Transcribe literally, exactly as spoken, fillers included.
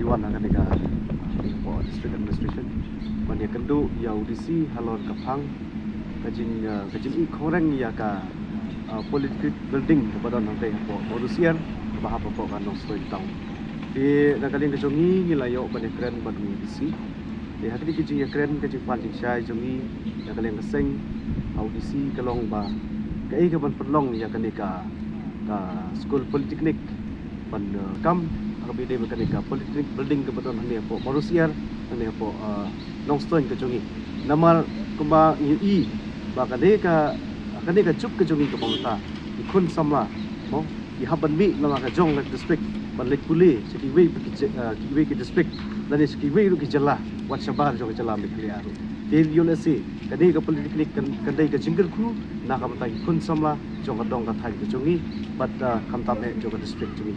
Wan ha kane ka, hapoh district administration ban ïakynduh ïa u D C halor ka phang ka jing, uh, ka jingïoh khongren ïa ka, uh, polyclinic building kaba don hangtei hapoh Mawryngkneng, kaba hap hapoh ka Nongstoiñ town. Te na ka liang ka jong ngi, ngi la ïoh ban ïakren bad u D C. Te ha kane ka jingïakren, ka jingpan jingshai jong ngi ïa ka liang ka seng ha u D C ka long ba kaei kaban pynlong ïa kane ka, ka school polytechnic ban, uh, kam ha kaba ïadei bad kane ka polytechnic building kaba don hangne hapoh Mawryngkneng, hangne hapoh, uh, Nongstoiñ ka jong ngi. Namar kumba ngi ïohi ba kane ka, kane ka juk ka jong ngi kaba mynta, ki khun samla, mo, ki hap ban mih na la ka jong ka district ban leit pule sha kiwei ki, uh, kiwei ki district lane sha kiwei ruh ki jylla, wat shabar jong ka jylla Meghalaya ruh. Te ïoh lehse kane ka polytechnic kan, kan dei ka jingkyrkhu na ka bynta ki khun samla jong ka dong ka thaiñ ka jong ngi bad, uh, khamtam eh jong ka district jong ngi.